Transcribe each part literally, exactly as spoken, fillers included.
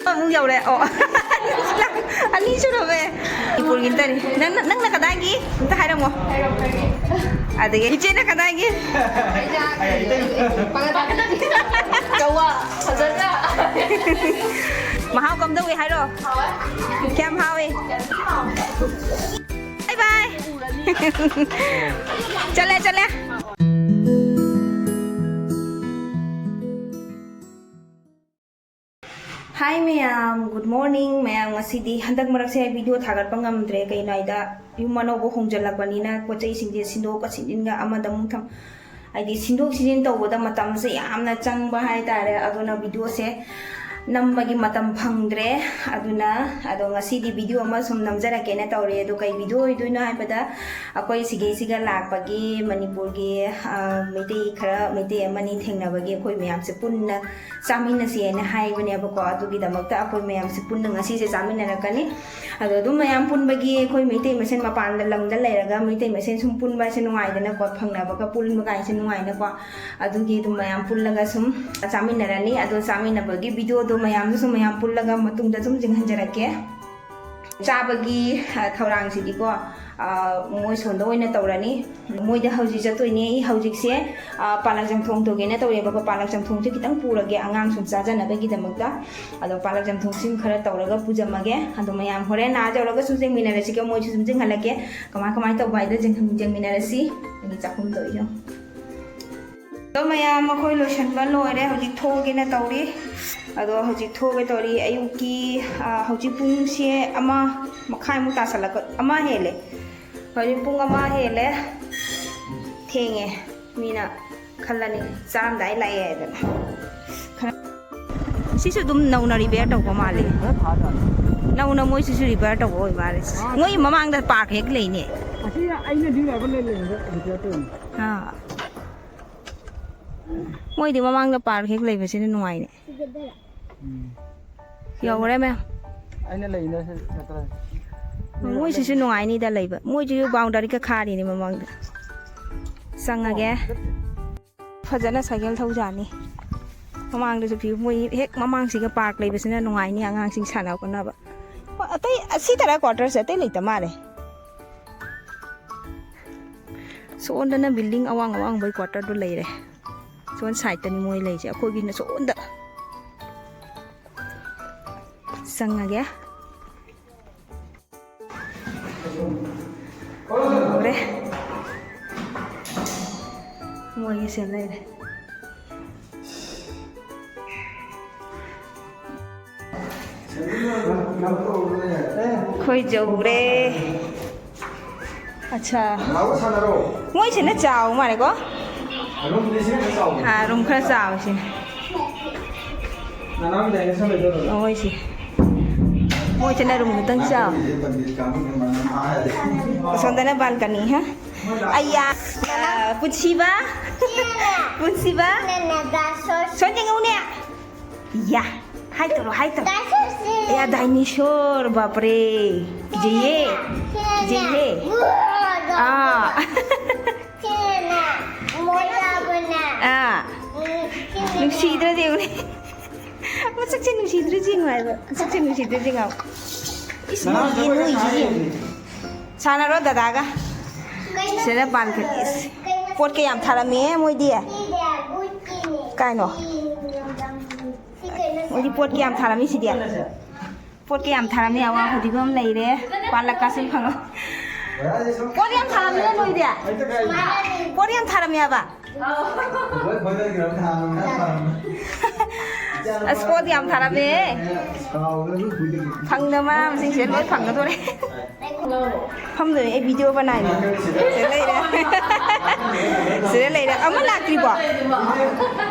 ꯑꯃꯨꯛ ꯌꯧꯔꯦ꯫ ꯑꯣ, ꯑꯅꯤ ꯁꯨꯔꯝꯃꯦ꯫ ꯃꯅꯤꯄꯨꯔꯒꯤ ꯇꯅꯤ꯫ ꯅꯪ, ꯅꯪꯅ ꯀꯗꯥꯏꯒꯤ? ꯑꯝꯇ ꯍꯥꯏꯔꯝꯃꯣ꯫ ꯑꯗꯒꯤ ꯏꯆꯦꯅ ꯀꯗꯥꯏꯒꯤ? ꯀꯧꯋꯥ, ꯐꯖꯗ꯭ꯔꯥ? ꯃꯍꯥꯎ ꯀꯝꯗꯧꯏ ꯍꯥꯏꯔꯣ? ꯍꯥꯎꯋꯦ꯫ ꯀꯌꯥꯝ ꯍꯥꯎꯏ? ꯕꯥꯏ ꯕꯥꯏ꯫ ꯆꯠꯂꯦ, ꯆꯠꯂꯦ꯫ ꯍꯥꯏ ꯃꯌꯥꯝ, good morning ꯃꯌꯥꯝ꯫ ꯉꯁꯤꯗꯤ, ꯍꯟꯗꯛ ꯃꯔꯛꯁꯦ ꯑꯩ video ꯊꯥꯒꯠꯄ ꯉꯝꯗ꯭ꯔꯦ꯫ ꯀꯩꯅꯣ ꯍꯥꯏꯗ, ꯌꯨꯝ ꯑꯅꯧꯕ ꯍꯣꯡꯖꯤꯜꯂꯛꯄꯅꯤꯅ ꯄꯣꯠ ꯆꯩꯁꯤꯡꯁꯦ ꯁꯤꯟꯗꯣꯛꯀ ꯁꯤꯟꯖꯤꯟꯒ ꯑꯃꯗ ꯑꯃꯨꯛ ꯊꯝ-, ꯍꯥꯏꯗꯤ ꯁꯤꯟꯗꯣꯛ ꯁꯤꯟꯖꯤꯟ ꯇꯧꯕꯗ ꯃꯇꯝꯁꯦ ꯌꯥꯝꯅ ꯆꯪꯕ ꯍꯥꯏꯇꯥꯔꯦ꯫ ꯑꯗꯨꯅ videoꯁꯦ ꯅꯝꯕꯒꯤ ꯃꯇꯝ ꯐꯪꯗ꯭ꯔꯦ꯫ ꯑꯗꯨꯅ ꯑꯗꯣ ꯉꯁꯤꯗꯤ video ꯑꯃ ꯁꯨꯝ ꯅꯝꯖꯔꯛꯀꯦꯅ ꯇꯧꯔꯦ꯫ ꯑꯗꯣ ꯀꯩ video ꯑꯣꯏꯗꯣꯏꯅꯣ ꯍꯥꯏꯕꯗ, ꯑꯩꯈꯣꯏ ꯁꯤꯒꯩꯁꯤꯒ ꯂꯥꯛꯄꯒꯤ ꯃꯅꯤꯄꯨꯔꯒꯤ, ꯑ, ꯃꯩꯇꯩ ꯈꯔ, ꯃꯩꯇꯩ ꯑꯃꯅꯤ ꯊꯦꯡꯅꯕꯒꯤ ꯑꯩꯈꯣꯏ ꯃꯌꯥꯝꯁꯦ ꯄꯨꯟꯅ ꯆꯥꯃꯤꯟꯅꯁꯦꯅ ꯍꯥꯏꯕꯅꯦꯕꯀꯣ꯫ ꯑꯗꯨꯒꯤꯗꯃꯛꯇ ꯑꯩꯈꯣꯏ ꯃꯌꯥꯝꯁꯦ ꯄꯨꯟꯅ ꯉꯁꯤꯁꯦ ꯆꯥꯃꯤꯟꯅꯔꯛꯀꯅꯤ꯫ ꯑꯗꯣ ꯑꯗꯨꯝ ꯃꯌꯥꯝ ꯄꯨꯟꯕꯒꯤ ꯑꯩꯈꯣꯏ ꯃꯩꯇꯩ ꯃꯁꯦꯟ ꯃꯄꯥꯟꯗ ꯂꯝꯗ ꯂꯩꯔꯒ ꯃꯩꯇꯩ ꯃꯁꯦꯟ ꯁꯨꯝ ꯄꯨꯟꯕ ꯍꯥꯏꯁꯦ ꯅꯨꯡꯉꯥꯏꯗꯅꯀꯣ, ꯐꯪꯅꯕꯒ ꯄꯨꯟꯕ ꯀꯥꯏꯁꯦ ꯅꯨꯡꯉꯥꯏꯅꯀꯣ꯫ ꯑꯗꯨꯒꯤ ꯑꯗꯨꯝ ꯃꯌꯥꯝ ꯄꯨꯜꯂꯒ ꯁꯨꯝ ꯆꯥꯃꯤꯟꯅꯔꯅꯤ꯫ ꯑꯗꯣ ꯆꯥꯃꯤꯟꯅꯕꯒꯤ videoꯗꯣ ꯃꯌꯥꯝꯗꯨꯁꯨ ꯃꯌꯥꯝ ꯄꯨꯜꯂꯒ ꯃꯇꯨꯡꯗ ꯁꯨꯝ ꯌꯦꯡꯍꯟꯖꯔꯛꯀꯦ꯫ ꯆꯥꯕꯒꯤ, ꯑ, ꯊꯧꯔꯥꯡꯁꯤꯗꯤꯀꯣ, ꯑ, ꯃꯣꯏ ꯁꯣꯝꯗ ꯑꯣꯏꯅ ꯇꯧꯔꯅꯤ꯫ ꯃꯣꯏꯗ ꯍꯧꯖꯤꯛ ꯆꯠꯇꯣꯏꯅꯦ꯫ ꯑꯩ ꯍꯧꯖꯤꯛꯁꯦ, ꯑ, ꯄꯥꯂꯛ ꯆꯝꯊꯣꯡ ꯇꯧꯒꯦꯅ ꯇꯧꯔꯦꯕꯀꯣ꯫ ꯄꯥꯂꯛ ꯆꯝꯊꯣꯡꯁꯦ ꯈꯤꯇꯪ ꯄꯨꯔꯒꯦ ꯑꯉꯥꯡ ꯁꯨꯝ ꯆꯥꯖꯅꯕꯒꯤꯗꯃꯛꯇ꯫ ꯑꯗꯣ ꯄꯥꯂꯛ ꯆꯝꯊꯣꯡꯁꯤꯃ ꯈꯔ ꯇꯧꯔꯒ ꯄꯨꯖꯝꯃꯒꯦ꯫ ꯑꯗꯣ ꯃꯌꯥꯝ ꯍꯣꯔꯦꯟ ꯑꯥ ꯌꯧꯔꯒ ꯁꯨꯝ ꯌꯦꯡꯃꯤꯟꯅꯔꯁꯤꯀꯣ꯫ ꯃꯣꯏꯁꯨ ꯁꯨꯝ ꯌꯦꯡꯍꯜꯂꯛꯀꯦ꯫ ꯀꯃꯥꯏ, ꯀꯃꯥꯏ ꯇꯧꯕ ꯍꯥꯏꯗꯣ ꯌꯦꯡꯍꯟ-, ꯌꯦꯡꯃꯤꯟꯅꯔꯁꯤ꯫ ꯑꯩꯒꯤ ꯆꯥꯛꯈꯨꯝ ꯇꯧꯔꯤꯗꯣ꯫ ꯑꯗꯣ ꯃꯌꯥꯝ, ꯑꯩꯈꯣꯏ ꯂꯣꯏꯁꯤꯟꯕ ꯂꯣꯏꯔꯦ꯫ ꯍꯧꯖꯤꯛ ꯊꯣꯛꯑꯒꯦꯅ ꯇꯧꯔꯤ꯫ ꯑꯗꯣ ꯍꯧꯖꯤꯛ ꯊꯣꯛꯑꯒꯦ ꯇꯧꯔꯤ꯫ ꯑꯌꯨꯛꯀꯤ, ꯑ, ꯍꯧꯖꯤꯛ ꯄꯨꯡꯁꯦ ꯑꯃ ꯃꯈꯥꯏꯃꯨꯛ ꯇꯥꯁꯜꯂꯛꯄ, ꯑꯃ ꯍꯦꯜꯂꯦ꯫ ꯍꯧꯖꯤꯛ ꯄꯨꯡ ꯑꯃ ꯍꯦꯜꯂꯦ꯫ ꯊꯦꯡꯉꯦ꯫ ꯃꯤꯅ ꯈꯜꯂꯅꯤ ꯆꯥꯔꯝꯗꯥꯏ ꯂꯥꯛꯑꯦ ꯍꯥꯏꯗꯅ꯫ ꯈꯔ ꯁꯤꯁꯨ ꯑꯗꯨꯝ ꯅꯧꯅ repair ꯇꯧꯕ ꯃꯥꯜꯂꯦ꯫ ꯈꯔ ꯊꯥꯖꯥꯠꯅꯤ꯫ ꯅꯧꯅ ꯃꯣꯏꯁꯤꯁꯨ repair ꯇꯧꯕ ꯑꯣꯏ ꯃꯥꯜꯂꯦ꯫ ꯑꯥ꯫ ꯃꯣꯏ ꯃꯃꯥꯡꯗ park ꯍꯦꯛ ꯂꯩꯅꯦ꯫ ꯑꯁꯤ ꯑꯩꯅ ꯗ꯭ꯌꯨ ꯂꯥꯛꯄ ꯂꯩ-, ꯂꯩꯕꯗ repair ꯇꯧꯔꯤꯅꯤ꯫ ꯑꯥ꯫ ꯃꯣꯏꯗꯤ ꯃꯃꯥꯡꯗ park ꯍꯦꯛ ꯂꯩꯕꯁꯤꯅ ꯅꯨꯡꯉꯥꯏꯅꯦ꯫ ꯎꯝ꯫ ꯌꯧꯔꯦ ꯃꯌꯥꯝ꯫ ꯑꯩꯅ ꯂꯩꯅ ꯅꯠꯇ꯭ꯔꯥ? ꯃꯣꯏꯁꯤꯁꯨ ꯅꯨꯡꯉꯥꯏꯅꯤꯗ ꯂꯩꯕ꯫ ꯃꯣꯏꯁꯤꯁꯨ boundary ꯀ ꯈꯥꯔꯤꯅꯦ ꯃꯃꯥꯡꯗ꯫ ꯆꯪꯉꯒꯦ꯫ ꯐꯖꯅ ꯁꯥꯏꯀꯜ ꯊꯧꯖꯥꯅꯤ꯫ ꯃꯃꯥꯡꯗꯁꯨ ꯄꯤꯌꯨ, ꯃꯣꯏ ꯍꯦꯛ ꯃꯃꯥꯡꯁꯤꯒ ꯄꯥꯔꯛ ꯂꯩꯕꯁꯤꯅ ꯅꯨꯡꯉꯥꯏꯅꯤ ꯑꯉꯥꯡꯁꯤꯡ ꯁꯥꯟꯅ ꯈꯣꯠꯅꯕ꯫ ꯍꯣꯏ, ꯑꯇꯩ ꯑꯁꯤ ꯇꯔꯥ ꯀ꯭ꯋꯥꯇꯔꯁꯦ ꯑꯇꯩ ꯂꯩꯇ ꯃꯥꯜꯂꯦ꯫ ꯁꯣꯝꯗꯅ ꯕꯤꯜꯗꯤꯡ ꯑꯋꯥꯡ ꯑꯋꯥꯡꯕꯒꯤ ꯀ꯭ꯋꯥꯇꯔꯗꯣ ꯂꯩꯔꯦ꯫ ꯁꯣꯝ ꯁꯥꯏꯠꯇꯅꯤ ꯃꯣꯏ ꯂꯩꯁꯦ, ꯑꯩꯈꯣꯏꯒꯤꯅ ꯁꯣꯝꯗ ꯆꯪꯉꯒꯦ꯫ ꯂꯣꯏꯔꯦ꯫ ꯃꯣꯏꯒꯤ ꯁꯦ ꯂꯩꯔꯦ꯫ ꯑꯩꯈꯣꯏ ꯌꯧꯔꯦ꯫ ꯑꯠꯁꯥ꯫ ꯁꯥꯟꯅꯔꯣ, ꯁꯥꯟꯅꯔꯣ꯫ ꯃꯣꯏꯁꯤꯅ ꯆꯥꯎ ꯃꯥꯜꯂꯦꯀꯣ? ꯑꯗꯨꯝ ꯁꯤꯅ ꯈꯔ ꯆꯥꯎꯕꯅꯦ꯫ ꯑꯥ, ꯔꯨꯝ ꯈꯔ ꯆꯥꯎꯁꯤꯅꯦ꯫ ꯅꯅꯥꯎꯒꯤ ꯗꯥꯏꯅꯦꯁꯟ ꯂꯩꯗꯣꯏꯔꯣ? ꯍꯣꯏ, ꯁꯤ꯫ ꯃꯣꯏꯁꯤꯅ ꯔꯨꯝ ꯈꯛꯇꯪ ꯆꯥꯎ꯫ ꯑꯁꯣꯝꯗꯅ ꯕꯥꯜꯀꯅꯤ, ꯍꯥ? ꯑꯩꯌꯥ, ꯑ, ꯄꯨꯟꯁꯤꯕ? ꯄꯨꯟꯁꯤꯕ? ꯁꯣꯝ ꯌꯦꯡꯉꯨꯅꯦ꯫ ꯌꯥ, ꯍꯥꯏ ꯇꯧꯔꯣ, ꯍꯥꯏ ꯇꯧꯔꯣ꯫ ꯑꯌꯥ, ꯗꯥꯏꯅꯦꯁꯣꯔ, ꯕꯥꯞꯔꯦ꯫ ꯀꯤꯖꯩꯌꯦ꯫ ꯀꯤꯖꯩꯌꯦ꯫ ꯑꯥ꯫ ꯁꯤꯅ ꯃꯣꯖꯥꯕꯅ꯫ ꯑꯥ꯫ ꯎꯝ, ꯁꯤꯅ ꯅꯨꯡꯁꯤꯗ꯭ꯔꯗꯤ ꯌꯦꯡꯉꯨꯅꯦ꯫ ꯃꯁꯛꯁꯦ ꯅꯨꯡꯁꯤꯗ꯭ꯔꯁꯤ ꯌꯦꯡꯉꯨ ꯍꯥꯏꯕ꯫ ꯃꯁꯛꯁꯦ ꯅꯨꯡꯁꯤꯗ꯭ꯔꯁꯤ ꯌꯦꯡꯉꯨ꯫ ꯏꯁ, ꯃꯣꯏꯒꯤ, ꯃꯣꯏꯒꯤꯁꯤ ꯌꯦꯡꯉꯨ꯫ ꯁꯥꯟꯅꯔꯣ ꯗꯗꯥꯒ꯫ ꯀꯩꯅꯣ ꯁꯤꯗ ꯄꯥꯟꯈꯠꯂꯦ꯫ ꯏꯁ, ꯀꯩꯅꯣ ꯄꯣꯠꯀ ꯌꯥꯝ ꯊꯥꯔꯝꯃꯦꯍꯦ ꯃꯣꯏꯗꯤ꯫ ꯁꯤꯗꯤ ꯕꯨꯠꯀꯤꯅꯦ꯫ ꯀꯥꯏꯅꯣ? ꯁꯤ ꯀꯩꯅꯣ? ꯃꯣꯏꯗꯤ ꯄꯣꯠꯀ ꯌꯥꯝ ꯊꯥꯔꯝꯃꯤ ꯁꯤꯗꯤ꯫ ꯄꯣꯠꯀ ꯌꯥꯝ ꯊꯥꯔꯝꯃꯤ, ꯑꯋꯥ ꯐꯗꯤꯒꯣꯝ ꯂꯩꯔꯦ, ꯄꯥꯂꯛꯀꯁꯨ ꯐꯪꯉꯣ꯫ ꯄꯣꯠ ꯌꯥꯝ ꯊꯥꯔꯝꯃꯤꯅ ꯅꯣꯏꯗꯤ? ꯄꯣꯠ ꯌꯥꯝ ꯊꯥꯔꯝꯃꯦꯕ? ꯑꯁ, ꯄꯣꯠ ꯌꯥꯝ ꯊꯥꯔꯝꯃꯦ꯫ ꯐꯪꯗꯕ ꯃꯁꯤꯡꯁꯦ ꯂꯣꯏ ꯐꯪꯒꯗꯣꯔꯦ꯫ ꯐꯝꯗꯣꯏꯅꯦ, ꯑꯩ ꯚꯤꯗꯤꯑꯣ ꯕꯅꯥꯏꯅꯦ꯫ ꯁꯤꯗ ꯂꯩꯔꯦ꯫ ꯁꯤꯗ ꯂꯩꯔꯦ꯫ ꯑꯃ ꯂꯥꯛꯇ꯭ꯔꯤꯕꯣ?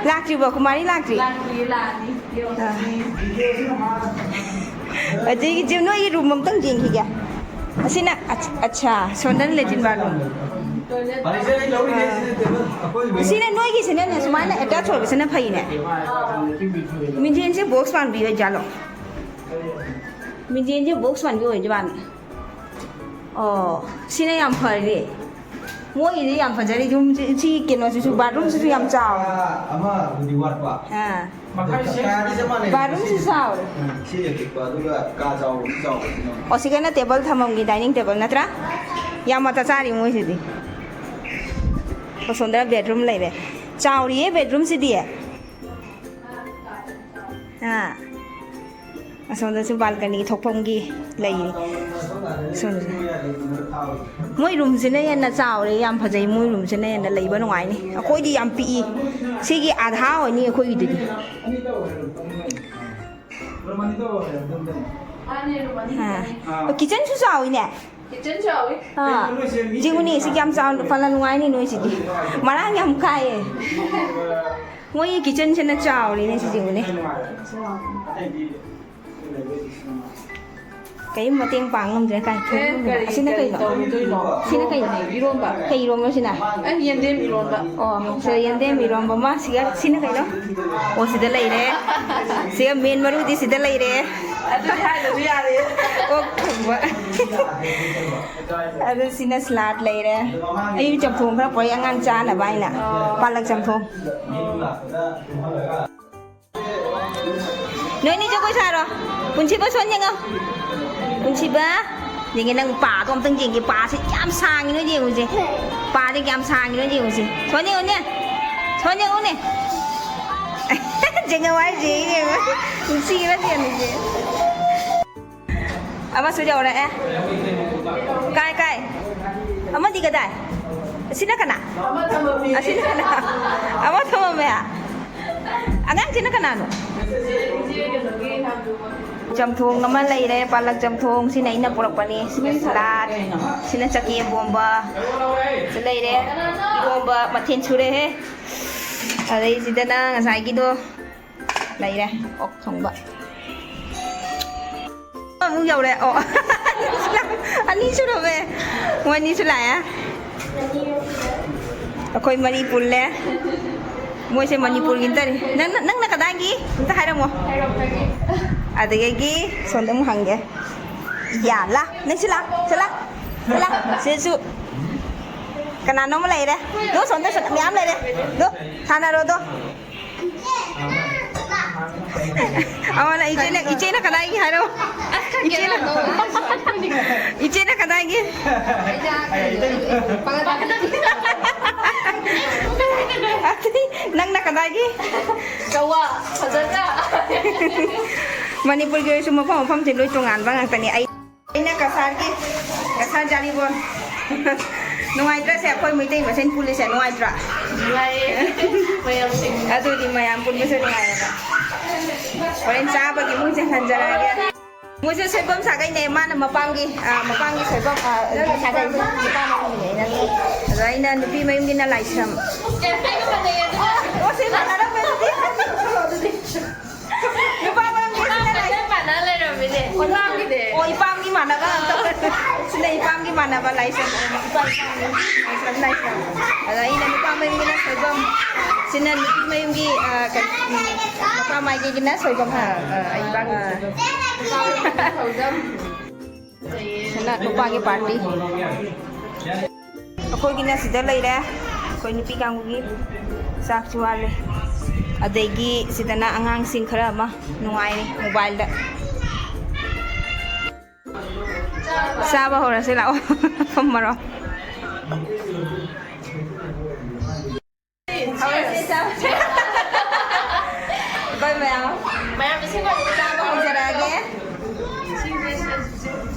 ꯂꯥꯛꯇ꯭ꯔꯤꯕꯣ? ꯀꯨꯃꯥꯔꯤ ꯂꯥꯛꯇ꯭ꯔꯤ? ꯂꯥꯛꯇ꯭ꯔꯤ, ꯂꯥꯛꯑꯅꯤ꯫ ꯑꯥ꯫ ꯑꯗꯒꯤ ꯆꯦ, ꯅꯣꯏꯒꯤ ꯔꯨꯝ ꯑꯝꯇꯪ ꯌꯦꯡꯈꯤꯒꯦ꯫ ꯑꯁꯤꯅ, ꯑꯠ-, ꯑꯠꯁꯥ, ꯁꯣꯝꯗꯅ ꯂꯦꯇ꯭ꯔꯤꯟ ꯕꯥꯠꯔꯨꯝ꯫ ꯑꯥ꯫ ꯁꯤꯅ ꯅꯣꯏꯒꯤꯁꯤꯅꯅꯦ, ꯁꯨꯃꯥꯏꯅ ꯑꯦꯇꯥꯆ ꯑꯣꯏꯕꯁꯤꯅ ꯐꯩꯅꯦ꯫ ꯃꯤꯡꯖꯦꯜꯁꯦ ꯕꯣꯛꯁ ꯄꯥꯟꯕꯤ ꯑꯣꯏꯖꯥꯠꯂꯣ? ꯃꯤꯡꯖꯦꯜꯁꯦ ꯕꯣꯛꯁ ꯄꯥꯟꯕꯤ ꯑꯣꯏꯖꯥꯠꯂꯣ? ꯑꯣ, ꯁꯤꯅ ꯌꯥꯝ ꯐꯔꯦ꯫ ꯃꯣꯏꯒꯤꯗꯤ ꯌꯥꯝ ꯐꯖꯔꯦ ꯌꯨꯝꯁꯤ, ꯁꯤ ꯀꯩꯅꯣꯁꯤꯁꯨ, ꯕꯥꯠꯔꯨꯝꯁꯤꯁꯨ ꯌꯥꯝ ꯆꯥꯎꯔꯦ꯫ ꯑꯃꯕꯨꯗꯤ ꯋꯥꯠꯄ꯫ ꯑꯥ꯫ ꯀꯥꯗꯤ ꯆꯞ ꯃꯥꯟꯅꯩ꯫ ꯕꯥꯠꯔꯨꯝꯁꯨ ꯆꯥꯎꯔꯦ꯫ ꯎꯝ, ꯁꯤ ꯑꯄꯤꯛꯄ, ꯑꯗꯨꯒ ꯀꯥ ꯆꯥꯎꯕꯁꯨ ꯆꯥꯎꯕꯁꯤꯅ꯫ ꯑꯣ, ꯁꯤꯒꯅ ꯇꯦꯕꯜ ꯊꯝꯐꯝꯒꯤ dining table ꯅꯠꯇ꯭ꯔꯥ? ꯌꯥꯝ ꯃꯇꯥ ꯆꯥꯔꯤ ꯃꯣꯏꯁꯤꯗꯤ꯫ ꯑꯁꯣꯝꯗꯅ ꯕꯦꯗꯔꯨꯝ ꯂꯩꯔꯦ꯫ ꯆꯥꯎꯔꯤꯌꯦ ꯕꯦꯗꯔꯨꯝꯁꯤꯗꯤ꯫ ꯑꯥ꯫ ꯑꯁꯣꯝꯗꯁꯨ ꯕꯥꯜꯀꯅꯤ ꯊꯣꯛꯐꯝꯒꯤ ꯂꯩꯔꯤ꯫ ꯑꯁꯣꯝꯗꯁꯨ꯫ ꯃꯣꯏ ꯔꯨꯝꯁꯤꯅ ꯍꯦꯟꯅ ꯆꯥꯎꯔꯦ, ꯌꯥꯝ ꯐꯖꯩ꯫ ꯃꯣꯏ ꯔꯨꯝꯁꯤꯅ ꯍꯦꯟꯅ ꯂꯩꯕ ꯅꯨꯡꯉꯥꯏꯅꯤ꯫ ꯑꯩꯈꯣꯏꯗꯤ ꯌꯥꯝ ꯄꯤꯛꯏ꯫ ꯁꯤꯒꯤ ꯑꯥꯙꯥ ꯑꯣꯏꯅꯤ ꯑꯩꯈꯣꯏꯒꯤꯗꯨꯗꯤ꯫ ꯑꯥ꯫ ꯑꯣ, ꯀꯤꯠꯆꯟꯁꯨ ꯆꯥꯎꯋꯤꯅꯦ꯫ ꯀꯤꯠꯆꯟ ꯆꯥꯎꯋꯤ꯫ ꯑꯥ꯫ ꯌꯦꯡꯉꯨꯅꯦ, ꯁꯤ ꯀꯌꯥꯝ ꯆꯥꯎꯅ, ꯐꯅ ꯅꯨꯡꯉꯥꯏꯅꯤ ꯅꯣꯏꯁꯤꯗꯤ꯫ ꯃꯔꯥꯡ ꯌꯥꯝ ꯀꯥꯏꯌꯦ꯫ ꯃꯣꯏꯒꯤ ꯀꯤꯠꯆꯟꯁꯤꯅ ꯆꯥꯎꯔꯤꯅꯦ, ꯁꯤ ꯌꯦꯡꯉꯨꯅꯦ꯫ ꯀꯩꯝ ꯃꯇꯦꯡ ꯄꯥꯡ ꯉꯝꯗ꯭ꯔꯦ꯫ ꯀꯥꯏ ꯑꯦ, ꯊꯣꯛꯂꯝꯗꯣꯏꯅꯣ? ꯀꯔꯤ, ꯑꯁꯤꯅ ꯀꯔꯤ ꯀꯩꯅꯣ? ꯇꯧꯔꯨꯗꯣꯏꯅꯣ? ꯁꯤꯅ ꯀꯩꯅꯣ? ꯏꯔꯣꯝꯕ꯫ ꯀꯩ ꯏꯔꯣꯝꯕ ꯁꯤꯅ? ꯑꯩ ꯌꯦꯟꯗꯦꯝ ꯏꯔꯣꯟꯕ꯫ ꯑꯣ, ꯁꯤꯗ ꯌꯦꯟꯗꯦꯝ ꯏꯔꯣꯝꯕ ꯑꯃ, ꯁꯤꯒ, ꯁꯤꯅ ꯀꯩꯅꯣ? ꯑꯣ, ꯁꯤꯗ ꯂꯩꯔꯦ꯫ ꯁꯤꯒ ꯃꯦꯟ ꯃꯔꯨꯗꯤ ꯁꯤꯗ ꯂꯩꯔꯦ꯫ ꯑꯗꯨꯗꯤ ꯍꯥꯏꯗ꯭ꯔꯁꯨ ꯌꯥꯔꯦ꯫ ꯑꯣꯛ ꯊꯣꯡꯕ꯫ ꯑꯗꯨ ꯁꯤꯅ ꯁꯂꯥꯗ ꯂꯩꯔꯦ꯫ ꯑꯩ ꯆꯝꯊꯣꯡ ꯈꯔ ꯄꯨꯔꯛꯏ ꯑꯉꯥꯡ ꯆꯥꯅꯕ ꯍꯥꯏꯅ꯫ ꯑꯣ꯫ ꯄꯥꯂꯛ ꯆꯝꯊꯣꯡ꯫ ꯅꯣꯏꯅꯤ ꯖꯒꯣꯏ ꯁꯥꯔꯣ꯫ ꯄꯨꯟꯁꯤꯕ, ꯁꯣꯟ ꯌꯦꯡꯉꯣ꯫ ꯄꯨꯟꯁꯤꯕ, ꯌꯦꯡꯒꯦ, ꯅꯪ ꯄꯥꯗꯣ ꯑꯝꯇꯪ ꯌꯦꯡꯒꯦ꯫ ꯄꯥꯁꯦ ꯌꯥꯝ ꯁꯥꯡꯉꯤ, ꯅꯣꯏ ꯌꯦꯡꯉꯨꯁꯦ꯫ ꯄꯥꯁꯦ ꯀꯌꯥꯝ ꯁꯥꯡꯉꯤ, ꯅꯣꯏ ꯌꯦꯡꯉꯨꯁꯦ꯫ ꯁꯣꯟ ꯌꯦꯡꯉꯨꯅꯦ꯫ ꯁꯣꯟ ꯌꯦꯡꯉꯨꯅꯦ꯫ ꯌꯦꯡꯉꯣ ꯍꯥꯏꯁꯦ, ꯌꯦꯡꯉꯣ꯫ ꯅꯨꯡꯁꯤꯕ ꯁꯦꯟꯅꯁꯦ꯫ ꯑꯃꯁꯨ ꯌꯧꯔꯛꯑꯦ꯫ ꯀꯥꯏ, ꯀꯥꯏ? ꯑꯃꯗꯤ ꯀꯗꯥꯏ? ꯑꯁꯤꯅ ꯀꯅꯥ? ꯑꯁꯤꯅ ꯀꯅꯥ? ꯑꯃ ꯊꯝꯃꯝꯃꯦ꯫ ꯑꯉꯥꯡꯁꯤꯅ ꯀꯅꯥꯅꯣ? ꯆꯝꯊꯣꯡ ꯑꯃ ꯂꯩꯔꯦ, ꯄꯥꯂꯛ ꯆꯝꯊꯣꯡ꯫ ꯁꯤꯅ ꯑꯩꯅ ꯄꯨꯔꯛꯄꯅꯤ꯫ ꯁꯤꯅ ꯁꯂꯥꯗ, ꯁꯤꯅ ꯆꯒꯦꯝ ꯄꯣꯝꯕ꯫ ꯁꯤ ꯂꯩꯔꯦ꯫ ꯏꯔꯣꯝꯕ ꯃꯊꯦꯜ ꯁꯨꯔꯦꯍꯦ꯫ ꯑꯗꯩꯁꯤꯗꯅ ꯉꯁꯥꯏꯒꯤꯗꯣ ꯂꯩꯔꯦ, ꯑꯣꯛ ꯊꯣꯡꯕ꯫ ꯑꯃꯨꯛ ꯌꯧꯔꯦ꯫ ꯑꯣ꯫ ꯑꯅꯤ ꯁꯨꯔꯝꯃꯦ꯫ ꯃꯣꯏ ꯑꯅꯤꯁꯨ ꯂꯥꯛꯑꯦ꯫ ꯑꯩꯈꯣꯏ ꯃꯔꯤ ꯄꯨꯜꯂꯦ꯫ ꯃꯣꯏꯁꯦ ꯃꯅꯤꯄꯨꯔꯒꯤ ꯅꯠꯇꯅꯤ꯫ ꯅꯪꯅ, ꯅꯪꯅ ꯀꯗꯥꯏꯒꯤ? ꯑꯝꯇ ꯍꯥꯏꯔꯝꯃꯣ꯫ ꯑꯗꯒꯤ ꯁꯣꯝꯗ ꯑꯃꯨꯛ ꯍꯪꯒꯦ꯫ ꯌꯥ, ꯂꯥ꯫ ꯅꯪꯁꯤ ꯂꯥ꯫ ꯁꯤ ꯂꯥ꯫ ꯁꯤ ꯂꯥ꯫ ꯁꯤꯁꯨ꯫ ꯀꯅꯥꯅꯣꯝꯃ ꯂꯩꯔꯦ꯫ ꯗꯣ, ꯁꯣꯝꯗ ꯁꯣꯝꯗ ꯃꯌꯥꯝ ꯂꯩꯔꯦ꯫ ꯗꯣ, ꯊꯥꯅꯔꯣ ꯗꯣ꯫ ꯑꯃꯅ ꯏꯆꯦꯅ, ꯏꯆꯦꯅ ꯀꯗꯥꯏꯒꯤ ꯍꯥꯏꯔꯣ? ꯏꯆꯦꯅ, ꯏꯆꯦꯅ ꯀꯗꯥꯏꯒꯤ? ꯑꯗꯨꯗꯤ ꯅꯪꯅ ꯀꯗꯥꯏꯒꯤ? ꯀꯋꯥ, ꯐꯖꯗ꯭ꯔꯥ? ꯃꯅꯤꯄꯨꯔꯒꯤ ꯑꯣꯏꯔꯁꯨ ꯃꯐꯝ ꯃꯐꯝꯁꯦ ꯂꯣꯏ ꯇꯣꯉꯥꯟꯕ ꯉꯥꯛꯇꯅꯤ꯫ ꯑꯩ ꯑꯩꯅ ꯀꯁꯥꯔꯒꯤ, ꯀꯁꯥꯔ ꯖꯥꯔꯤꯕꯣꯟ꯫ ꯅꯨꯡꯉꯥꯏꯇ꯭ꯔꯁꯦ, ꯑꯩꯈꯣꯏ ꯃꯩꯇꯩ ꯃꯁꯦꯟ ꯄꯨꯜꯂꯤꯁꯦ ꯅꯨꯡꯉꯥꯏꯇ꯭ꯔꯥ? ꯅꯨꯡꯉꯥꯏꯌꯦ꯫ ꯃꯌꯥꯝꯁꯤꯡ꯫ ꯑꯗꯨꯗꯤ ꯃꯌꯥꯝ ꯄꯨꯟꯕꯁꯦ ꯅꯨꯡꯉꯥꯏꯌꯦꯕ꯫ ꯍꯣꯔꯦꯟ ꯆꯥꯕꯒꯤ ꯃꯣꯏꯁꯦ ꯍꯟꯖꯔꯛꯑꯒꯦ꯫ ꯃꯣꯏꯁꯦ ꯁꯣꯏꯕꯝ ꯁꯥꯒꯩꯅꯦ, ꯃꯥꯅ ꯃꯄꯥꯝꯒꯤ, ꯑ, ꯃꯄꯥꯝꯒꯤ ꯁꯣꯏꯕꯝ, ꯑ, ꯁꯥꯒꯩ ꯅꯨꯄꯥ ꯃꯌꯨꯝꯒꯤꯅꯦ ꯑꯩꯅ꯫ ꯑꯗꯣ ꯑꯩꯅ ꯅꯨꯄꯤ ꯃꯌꯨꯝꯒꯤꯅ ꯂꯥꯏꯁ꯭ꯔꯝ꯫ ꯑꯣ, ꯁꯤ ꯃꯥꯟꯅꯔꯝꯃꯦ ꯑꯗꯨꯗꯤ꯫ ꯅꯨꯄꯥ ꯃꯌꯨꯝꯒꯤ ꯁꯤꯅ ꯂꯥꯏ-, ꯃꯥꯟꯅ ꯂꯩꯔꯝꯃꯤꯅꯦ꯫ ꯑꯣ, ꯏꯄꯥꯝꯒꯤꯅꯦ꯫ ꯑꯣ, ꯏꯄꯥꯝꯒꯤ ꯃꯥꯟꯅꯕ ꯑꯝꯇ꯫ ꯁꯤꯅ ꯏꯄꯥꯝꯒꯤ ꯃꯥꯟꯅꯕ ꯂꯥꯏꯁ꯭ꯔꯝ꯫ ꯏꯄꯥ ꯏꯄꯥꯝꯒꯤ ꯂꯥꯏꯁ꯭ꯔꯝ, ꯂꯥꯏꯁ꯭ꯔꯝ꯫ ꯑꯗ ꯑꯩꯅ ꯅꯨꯄꯥ ꯃꯌꯨꯝꯒꯤꯅ ꯁꯣꯏꯕꯝ꯫ ꯁꯤꯅ ꯅꯨꯄꯤ ꯃꯌꯨꯝꯒꯤ, ꯑ, ꯀꯩ-, ꯎꯝ, ꯅꯨꯄꯥ ꯃꯥꯏꯀꯩꯒꯤꯅ ꯁꯣꯏꯕꯝ꯫ ꯑ, ꯑ, ꯏꯄꯥꯝꯒꯤ ꯑ꯫ ꯁꯣꯏꯕꯝ꯫ ꯁꯤꯅ ꯅꯨꯄꯥꯒꯤ ꯄꯥꯔꯇꯤ꯫ ꯑꯩꯈꯣꯏꯒꯤꯅ ꯁꯤꯗ ꯂꯩꯔꯦ꯫ ꯑꯩꯈꯣꯏ ꯅꯨꯄꯤ ꯀꯥꯡꯕꯨꯒꯤ ꯆꯥꯛꯁꯨ ꯋꯥꯠꯂꯦ꯫ ꯑꯗꯒꯤ ꯁꯤꯗꯅ ꯑꯉꯥꯡꯁꯤꯡ ꯈꯔ ꯑꯃ ꯅꯨꯡꯉꯥꯏꯔꯤ ꯃꯣꯕꯥꯏꯜꯗ꯫ ꯆꯥꯕ ꯍꯧꯔꯁꯤ ꯂꯥꯛꯑꯣ꯫ ꯐꯝꯃꯔꯣ꯫ ꯍꯧꯔꯁꯦ ꯆꯥꯕ꯫ ꯑꯩꯈꯣꯏ ꯃꯌꯥꯝ꯫ ꯃꯌꯥꯝ ꯏꯁꯤꯡ ꯑꯣꯏꯅ ꯆꯥꯕ ꯍꯧꯖꯔꯛꯑꯒꯦ꯫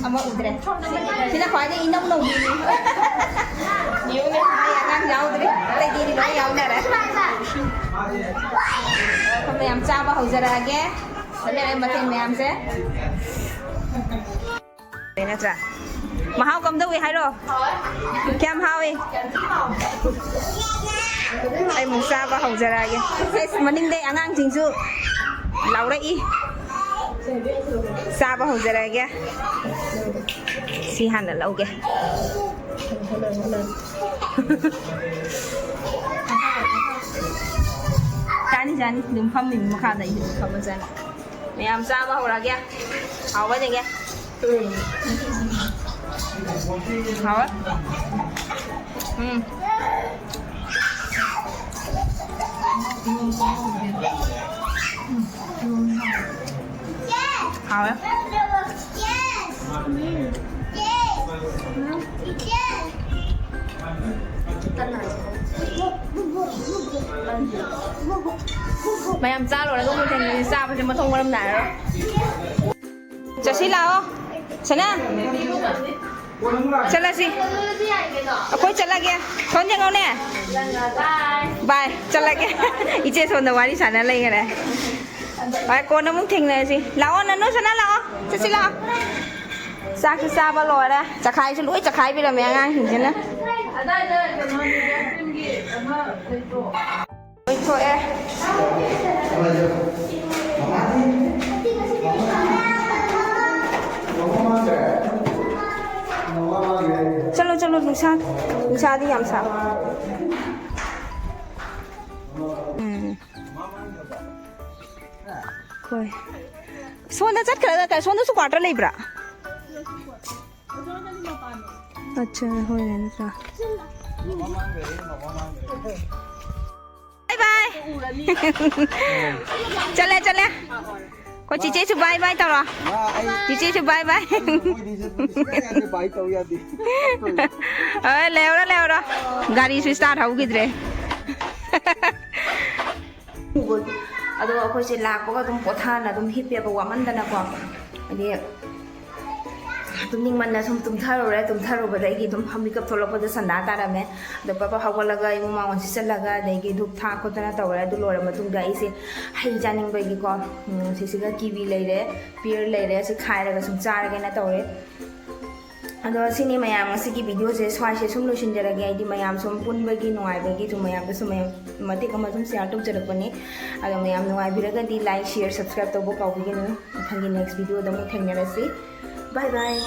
ꯑꯃ ꯎꯗ꯭ꯔꯦ꯫ ꯁꯤꯅ ꯈ꯭ꯋꯥꯏꯗꯒꯤ ꯏꯅꯧ ꯅꯧꯕꯤꯅꯤ꯫ ꯅ꯭ꯌꯨꯅꯦ꯫ ꯑꯩ ꯑꯉꯥꯡ ꯌꯥꯎꯗ꯭ꯔꯤ꯫ ꯑꯇꯩꯗꯤ ꯂꯣꯏ ꯌꯥꯎꯅꯔꯦ꯫ ꯑꯩꯈꯣꯏ ꯃꯌꯥꯝ ꯆꯥꯕ ꯍꯧꯖꯔꯛꯑꯒꯦ꯫ ꯐꯖꯔꯦ ꯃꯊꯦꯜ ꯃꯌꯥꯝꯁꯦ꯫ ꯅꯠꯇ꯭ꯔꯥ? ꯃꯍꯥꯎ ꯀꯝꯗꯧꯏ ꯍꯥꯏꯔꯣ? ꯀꯌꯥꯝ ꯍꯥꯎꯏ? ꯑꯩ ꯑꯃꯨꯛ ꯆꯥꯕ ꯍꯧꯖꯔꯛꯑꯒꯦ꯫ ꯑꯦꯁ, ꯃꯅꯤꯡꯗꯩ ꯑꯉꯥꯡꯁꯤꯡꯁꯨ ꯂꯥꯎꯔꯛꯏ꯫ ꯆꯥꯕ ꯍꯧꯖꯔꯛꯑꯒꯦ꯫ ꯁꯤ ꯍꯥꯟꯅ ꯂꯧꯒꯦ꯫ ꯆꯥꯅꯤ, ꯆꯥꯅꯤ꯫ ꯑꯗꯨꯝ ꯐꯝꯃꯤꯕ ꯃꯈꯥꯗ ꯑꯩꯁꯨ ꯑꯗꯨꯝ ꯐꯝꯃ ꯆꯥꯅꯤ꯫ ꯃꯌꯥꯝ ꯆꯥꯕ ꯍꯧꯔꯒꯦ꯫ ꯍꯥꯎꯕ ꯌꯦꯡꯒꯦ꯫ ꯍꯥꯎꯋꯦ꯫ ꯎꯝ꯫ ꯎꯝ꯫ ꯍꯥꯎꯋꯦ꯫ ꯃꯌꯥꯝ ꯆꯥ ꯂꯣꯏꯔꯒ ꯑꯃꯨꯛ ꯊꯦꯡꯅꯁꯤ꯫ ꯆꯥꯕꯁꯦ ꯃꯊꯣꯡ ꯃꯔꯝ ꯅꯥꯏꯔꯔꯣꯏ꯫ ꯆꯠꯁꯤ ꯂꯥꯛꯑꯣ꯫ ꯁꯅꯥ꯫ ꯆꯠꯂꯁꯤ꯫ ꯑꯩꯈꯣꯏ ꯆꯠꯂꯒꯦ꯫ ꯁꯣꯝ ꯌꯦꯡꯉꯣꯅꯦ꯫ ꯕꯥꯏ꯫ ꯆꯠꯂꯒꯦ꯫ ꯏꯆꯦ ꯁꯣꯝꯗ ꯋꯥꯔꯤ ꯁꯥꯟꯅ ꯂꯩꯈꯔꯦ꯫ ꯍꯣꯏ, ꯀꯣꯟꯅ ꯑꯃꯨꯛ ꯊꯦꯡꯅꯔꯁꯤ꯫ ꯂꯥꯛꯑꯣ, ꯅꯅꯨ ꯁꯅꯥ, ꯂꯥꯛꯑꯣ꯫ ꯆꯠꯁꯤ, ꯂꯥꯛꯑꯣ꯫ ꯆꯥꯛꯁꯨ ꯆꯥꯕ ꯂꯣꯏꯔꯦ꯫ ꯆꯈꯥꯏꯁꯨ ꯂꯣꯏ ꯆꯈꯥꯏꯕꯤꯔꯝꯃꯦ ꯑꯉꯥꯡꯁꯤꯡꯁꯤꯅ꯫ ꯑꯗꯥꯏꯗ ꯀꯩꯅꯣ, ꯑꯥꯏꯁ ꯀ꯭ꯔꯤꯝꯒꯤ ꯑꯃ ꯂꯩꯇ꯭ꯔꯣ? ꯂꯣꯏꯊꯣꯛꯑꯦ꯫ ꯆꯠꯂꯣ, ꯆꯠꯂꯣ, ꯅꯨꯡꯁꯥ, ꯅꯨꯡꯁꯥꯗꯤ ꯌꯥꯝ ꯁꯥ꯫ ꯎꯝ꯫ ꯍꯣꯏ꯫ ꯁꯣꯝꯗ ꯆꯠꯈ꯭ꯔꯒ ꯀ-, ꯁꯣꯝꯗꯁꯨ quarter ꯂꯩꯕ꯭ꯔꯥ? ꯑꯠꯆꯥ, ꯍꯣꯏ, ꯅꯠꯇ꯭ꯔꯥ? ꯕꯥꯏ ꯕꯥꯏ꯫ ꯆꯠꯂꯦ, ꯆꯠꯂꯦ꯫ ꯑꯩꯈꯣꯏ ꯆꯤꯆꯦꯁꯨ bye bye ꯇꯧꯔꯣ꯫ ꯃꯥ ꯑꯩ ꯆꯤꯆꯦꯁꯨ bye bye꯫ ꯃꯣꯏꯗꯤ ꯆꯠꯄꯗꯤ ꯁꯨꯡꯌꯥ ꯌꯥꯗꯦ, bye ꯇꯧ ꯌꯥꯗꯦ꯫ ꯍꯣꯏ, ꯂꯩꯍꯧꯔꯣ, ꯂꯩꯍꯧꯔꯣ꯫ ꯒꯥꯔꯤꯁꯨ start ꯍꯧꯈꯤꯗ꯭ꯔꯦ꯫ ꯑꯗꯣ ꯑꯩꯈꯣꯏꯁꯦ ꯂꯥꯛꯄꯒ ꯑꯗꯨꯝ ꯄꯣꯊꯥꯅ ꯑꯗꯨꯝ ꯍꯤꯞꯄꯦꯕ, ꯋꯥꯃꯟꯗꯅꯀꯣ꯫ ꯍꯥꯏꯗꯤ ꯇꯨꯝꯅꯤꯡꯃꯟꯅ ꯁꯨꯝ ꯇꯨꯝꯊꯔꯨꯔꯦ꯫ ꯇꯨꯝꯊꯔꯨꯕꯗꯒꯤ ꯑꯗꯨꯝ ꯃꯤꯀꯞ ꯊꯣꯛꯂꯛꯄꯗ ꯁꯟꯗꯥ ꯇꯥꯔꯝꯃꯦ꯫ ꯑꯗꯣ ꯄꯞ ꯄꯞ ꯍꯧꯒꯠꯂꯒ ꯏꯃꯨꯡ ꯃꯥꯡꯒꯣꯟ ꯁꯤꯠꯆꯜꯂꯒ, ꯑꯗꯒꯤ ꯙꯨꯞ ꯊꯥ ꯈꯣꯠꯇꯅ ꯇꯧꯔꯦ꯫ ꯑꯗꯨ ꯂꯣꯏꯔ ꯃꯇꯨꯡꯗ ꯑꯩꯁꯦ ꯍꯩ ꯆꯥꯅꯤꯡꯕꯒꯤꯀꯣ, ꯎꯝ, ꯁꯤꯁꯤꯒ ꯀꯤꯋꯤ ꯂꯩꯔꯦ, pear ꯂꯩꯔꯦ, ꯑꯁꯤ ꯈꯥꯏꯔꯒ ꯁꯨꯝ ꯆꯥꯔꯒꯦꯅ ꯇꯧꯔꯦ꯫ ꯑꯗꯣ ꯁꯤꯅꯤ ꯃꯌꯥꯝ, ꯉꯁꯤꯒꯤ video ꯁꯦ ꯁ꯭ꯋꯥꯏꯁꯦ ꯁꯨꯝ ꯂꯣꯏꯁꯤꯟꯖꯔꯒꯦ꯫ ꯍꯥꯏꯗꯤ ꯃꯌꯥꯝ ꯁꯨꯝ ꯄꯨꯟꯕꯒꯤ ꯅꯨꯡꯉꯥꯏꯕꯒꯤ ꯁꯨꯝ ꯃꯌꯥꯝꯗꯁꯨ ꯃꯌꯥꯝ ꯃꯇꯦꯛ ꯑꯃ ꯁꯨꯝ share ꯇꯧꯖꯔꯛꯄꯅꯤ꯫ ꯑꯗꯣ ꯃꯌꯥꯝ ꯅꯨꯡꯉꯥꯏꯕꯤꯔꯒꯗꯤ like, share, subscribe ꯇꯧꯕ ꯀꯥꯎꯕꯤꯒꯅꯨ꯫ ꯃꯊꯪꯒꯤ next video ꯗ ꯑꯃꯨꯛ ꯊꯦꯡꯅꯔꯁꯤ꯫ Bye bye꯫